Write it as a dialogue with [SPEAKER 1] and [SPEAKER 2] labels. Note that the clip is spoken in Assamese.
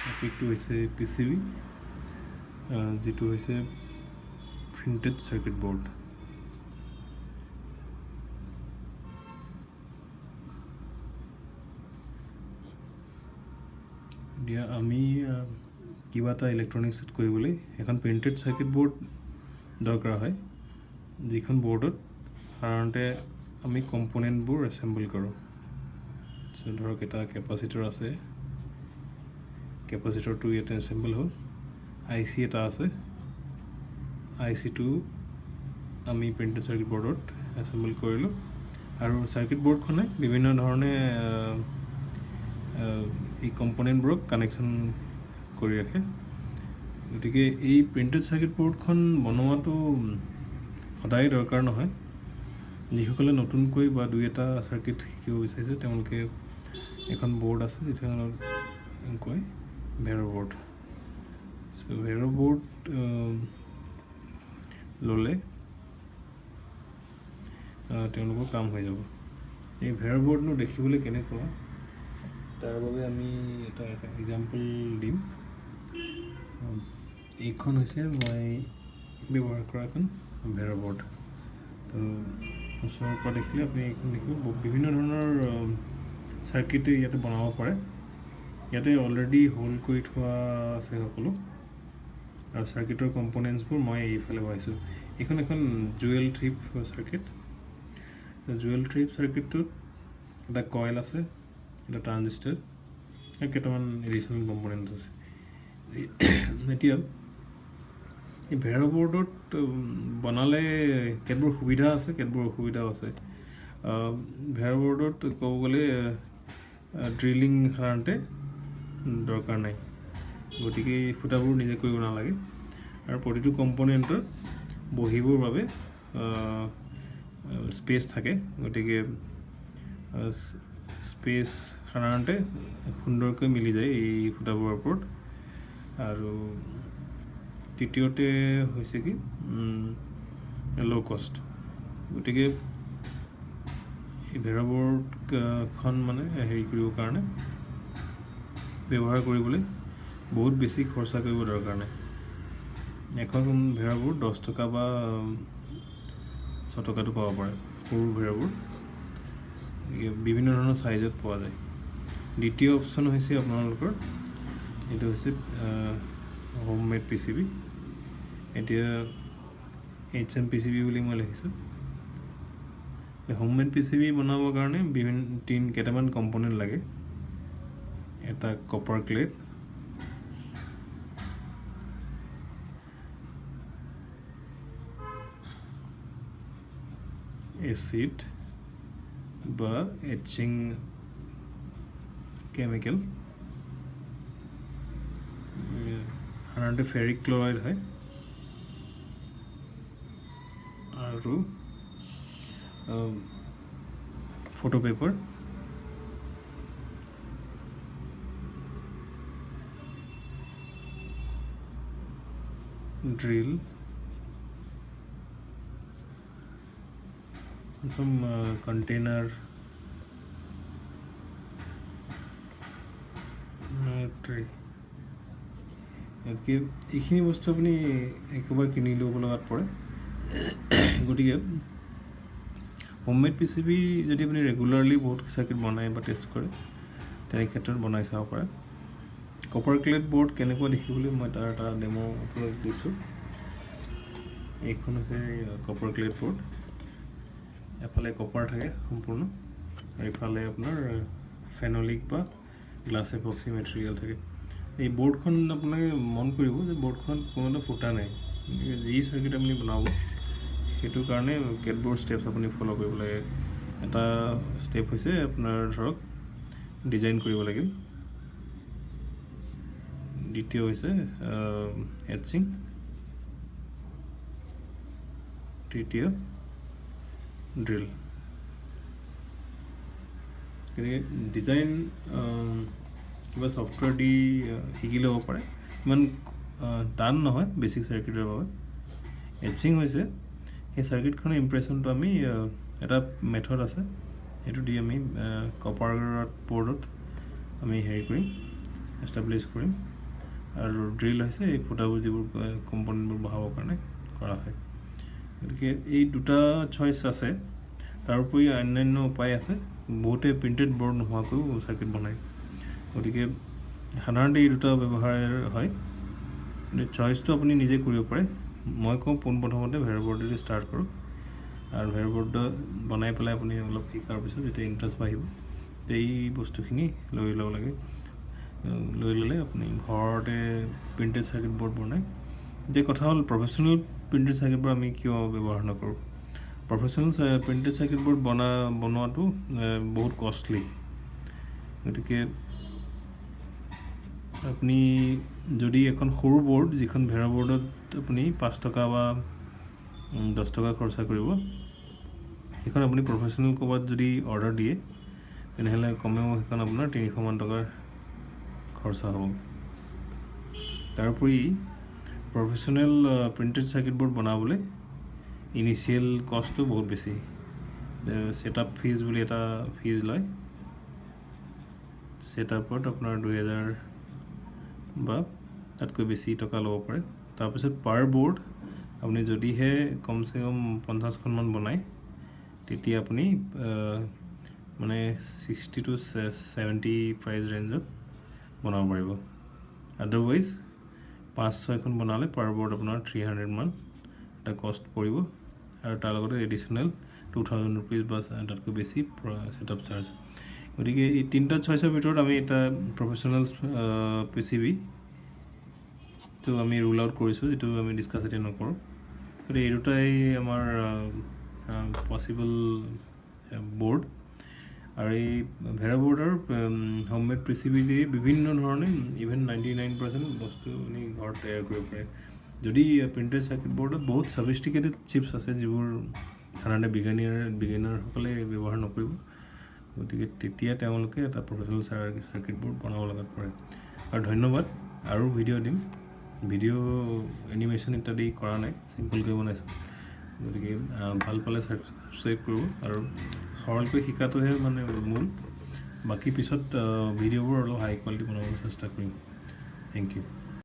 [SPEAKER 1] টপিকটো হৈছে পিচিবি, যিটো হৈছে প্ৰিণ্টেড চাৰ্কিট বৰ্ড। এতিয়া আমি কিবা এটা ইলেক্ট্ৰনিক্সত কৰিবলৈ এখন প্ৰিণ্টেড চাৰ্কিট বৰ্ড দৰকাৰ হয়, যিখন বৰ্ডত সাধাৰণতে আমি কম্পনেণ্টবোৰ এছেম্বল কৰোঁ। চ' ধৰক এটা কেপাচিটৰ আছে, কেপাচিটৰটো ইয়াতে এছেম্বল হ'ল। I C এটা আছে, আই চিটো আমি প্ৰিণ্টেড চাৰ্কিট বৰ্ডত এছেম্বল কৰিলোঁ। আৰু চাৰ্কিট বৰ্ডখনে বিভিন্ন ধৰণে এই কম্পনেণ্টবোৰক কানেকশ্যন কৰি ৰাখে। গতিকে এই প্ৰিণ্টেড চাৰ্কিট বৰ্ডখন বনোৱাটো সদায় দৰকাৰ নহয়। যিসকলে নতুনকৈ বা দুই এটা চাৰ্কিট শিকিব বিচাৰিছে, তেওঁলোকে এখন বৰ্ড আছে, যিটো কয় ভেৰ' বৰ্ড। চ' ভেৰ' বৰ্ড ল'লে তেওঁলোকৰ কাম হৈ যাব। এই ভেৰ' বৰ্ডনো দেখিবলৈ কেনেকুৱা, তাৰ বাবে আমি এটা এক্সাম্পল দিম। এইখন হৈছে মই ব্যৱহাৰ কৰা এখন ভেৰ' বৰ্ড। তো ওচৰৰ পৰা দেখিলে আপুনি এইখন দেখিব, বিভিন্ন ধৰণৰ চাৰ্কিট ইয়াতে বনাব পাৰে। ইয়াতে অলৰেডি হোল্ড কৰি থোৱা আছে সকলো আৰু চাৰ্কিটৰ কম্পনেণ্টছবোৰ মই এইফালে বহাইছোঁ। এইখন এখন জুৱেল থ্ৰিপ চাৰ্কিট। জুৱেল থ্ৰিপ চাৰ্কিটটোত এটা কইল আছে, এটা ট্ৰানজিষ্টাৰ আৰু কেইটামান এডিশ্যনেল কম্পনেণ্ট আছে। এতিয়া এই ভেৰ' বৰ্ডত বনালে কেতবোৰ সুবিধা আছে, কেতবোৰ অসুবিধাও আছে। ভেৰ' বৰ্ডত ক'ব গ'লে ড্ৰিলিং সাধাৰণতে দৰকাৰ নাই, গতিকে এই ফুটাবোৰ নিজে কৰিব নালাগে। আৰু প্ৰতিটো কম্পনেণ্টত বহিবৰ বাবে স্পেচ থাকে, গতিকে স্পেচ সাধাৰণতে সুন্দৰকৈ মিলি যায় এই ফুটাবোৰৰ ওপৰত। আৰু তৃতীয়তে হৈছে কি ল' কষ্ট। গতিকে এই ভেৰ' বৰ্ডখন মানে হেৰি কৰিবৰ কাৰণে, ব্যৱহাৰ কৰিবলৈ বহুত বেছি খৰচা কৰিব দৰকাৰ নাই। এখন ভেৰ' বৰ্ড 10 টকা বা 6 টকাতো পাব পাৰে। সৰু ভেৰ' বৰ্ড বিভিন্ন ধৰণৰ চাইজত পোৱা যায়। দ্বিতীয় অপশ্যন হৈছে আপোনালোকৰ এইটো হৈছে হোম মেড পিচিবি। এতিয়া এইচএম পিচিবি বুলি মই লিখিছোঁ। হোম মেড পিচিবি বনাবৰ কাৰণে বিভিন্ন কেইটামান কম্পনেণ্ট লাগে। এটা কপাৰ ক্লেড, এচিড বা এচিং কেমিকেল, সাধাৰণতে ফেৰিক ক্লৰাইড হয়, আৰু photo paper, drill, some container, tray। গতিকে এইখিনি বস্তু আপুনি একেবাৰে কিনি ল'ব লগাত পৰে। গতিকে হোমমেড পিচিবি যদি আপুনি ৰেগুলাৰলি বহুত চাৰ্কিট বনায় বা টেষ্ট কৰে, তেনে ক্ষেত্ৰত বনাই চাব পাৰে। কপাৰ ক্লেড বৰ্ড কেনেকুৱা দেখিবলৈ, মই তাৰ এটা ডেম' আপোনাক দিছোঁ। এইখন হৈছে কপাৰ ক্লেড বৰ্ড। এফালে কপাৰ থাকে সম্পূৰ্ণ আৰু ইফালে আপোনাৰ ফেনলিক বা গ্লাছ এপক্সি মেটেৰিয়েল থাকে। এই বৰ্ডখন আপোনালোকে মন কৰিব যে বৰ্ডখনত কোনো এটা ফুটা নাই। যি চাৰ্কিট আপুনি বনাব, সেইটো কাৰণে কেতবোৰ ষ্টেপছ আপুনি ফ'ল' কৰিব লাগে। এটা ষ্টেপ হৈছে আপোনাৰ ধৰক ডিজাইন কৰিব লাগিল, দ্বিতীয় হৈছে এটচিং, তৃতীয় ড্ৰিল। গতিকে ডিজাইন কিবা ছফ্টৱেৰ দি শিকি ল'ব পাৰে, ইমান টান নহয় বেছিক চাৰ্কিটৰ বাবে। এচিং হৈছে সেই চাৰ্কিটখনৰ ইম্প্ৰেশ্যনটো আমি এটা মেথড আছে, সেইটো দি আমি কপাৰত বৰ্ডত আমি হেৰি কৰিম, এষ্টাব্লিছ কৰিম। আৰু ড্ৰিল হৈছে এই ফুটাবোৰ, যিবোৰ কম্পনেণ্টবোৰ বহাবৰ কাৰণে কৰা হয়। গতিকে এই দুটা চইচ আছে। তাৰোপৰি অন্যান্য উপায় আছে। বহুতে প্ৰিণ্টেড বৰ্ড নোহোৱাকৈও চাৰ্কিট বনায়। গতিকে সাধাৰণতে এই দুটা ব্যৱহাৰ হয়, কিন্তু চইচটো আপুনি নিজে কৰিব পাৰে। মই কওঁ, পোনপ্ৰথমতে ভেৰ' বৰ্ডেৰে ষ্টাৰ্ট কৰক আৰু ভেৰ' বৰ্ড বনাই পেলাই আপুনি অলপ শিকাৰ পিছত যেতিয়া ইণ্টাৰেষ্ট বাঢ়িব, তেতিয়া এই বস্তুখিনি লৈ ল'ব লাগে। লৈ ল'লে আপুনি ঘৰতে প্ৰিণ্টেড চাৰ্কিট বৰ্ড বনাই। এতিয়া কথা হ'ল, প্ৰফেচনেল প্ৰিণ্টেড চাৰ্কিট বৰ্ড আমি কিয় ব্যৱহাৰ নকৰোঁ? প্ৰফেচনেল প্ৰিণ্টেড চাৰ্কিট বৰ্ড বনোৱাটো বহুত কষ্টলি। গতিকে আপুনি যদি এখন সৰু বৰ্ড, যিখন ভেৰ' বৰ্ডত আপুনি 5 টকা বা 10 টকা খৰচা কৰিব, সেইখন আপুনি প্ৰফেচনেল ক'ৰবাত যদি অৰ্ডাৰ দিয়ে, তেনেহ'লে কমেও সেইখন আপোনাৰ 300মান টকাৰ খৰচা হ'ব। তাৰোপৰি প্ৰফেচনেল প্ৰিণ্টেড চাৰ্কিট বৰ্ড বনাবলৈ ইনিচিয়েল কষ্টটো বহুত বেছি। ছেটআপ ফিজ বুলি এটা ফিজ লয়। ছেটআপত আপোনাৰ 2000 বা তাতকৈ বেছি টকা ল'ব পাৰে। তাৰপিছত পাৰ বৰ্ড আপুনি যদিহে কমচে কম 50খনমান বনায়, তেতিয়া আপুনি মানে 60 টু 70 প্ৰাইচ ৰেঞ্জত বনাব পাৰিব। আদাৰৱাইজ পাঁচ ছয়খন বনালে পাৰ বৰ্ড আপোনাৰ 300মান এটা কষ্ট পৰিব আৰু তাৰ লগতে এডিশ্যনেল ₹2000 বা তাতকৈ বেছি ছেটআপ চাৰ্জ। গতিকে এই তিনিটা চইচৰ ভিতৰত আমি এটা প্ৰফেচনেল পি চি বি টো আমি ৰুল আউট কৰিছোঁ, যিটো আমি ডিছকাছ এতিয়া নকৰোঁ। গতিকে এই দুটাই আমাৰ পচিবল বৰ্ড। আৰু এই ভেৰ' বৰ্ডৰ হোমমেড পি চি বি দি বিভিন্ন ধৰণে ইভেন 99% বস্তু আপুনি ঘৰত তৈয়াৰ কৰিব পাৰে। যদি প্ৰিণ্টেড চাৰ্কিট বৰ্ডত বহুত ছফিষ্টিকেটেড চিপছ আছে, যিবোৰ সাধাৰণতে বিজ্ঞানীৰ বিগিনাৰসকলে ব্যৱহাৰ নকৰিব, গতিকে তেতিয়া তেওঁলোকে এটা প্ৰফেচনেল চাৰ্কিট বৰ্ড বনাব লগাত পৰে। আৰু ধন্যবাদ। আৰু ভিডিঅ' দিম। ভিডিঅ' এনিমেশ্যন ইত্যাদি কৰা নাই, চিম্পলকৈ বনাইছোঁ। গতিকে ভাল পালে ছাবস্ক্ৰাইব কৰিব আৰু সৰলকৈ শিকাটোহে মানে মূল। বাকী পিছত ভিডিঅ'বোৰ অলপ হাই কোৱালিটি বনাবলৈ চেষ্টা কৰিম। Thank U.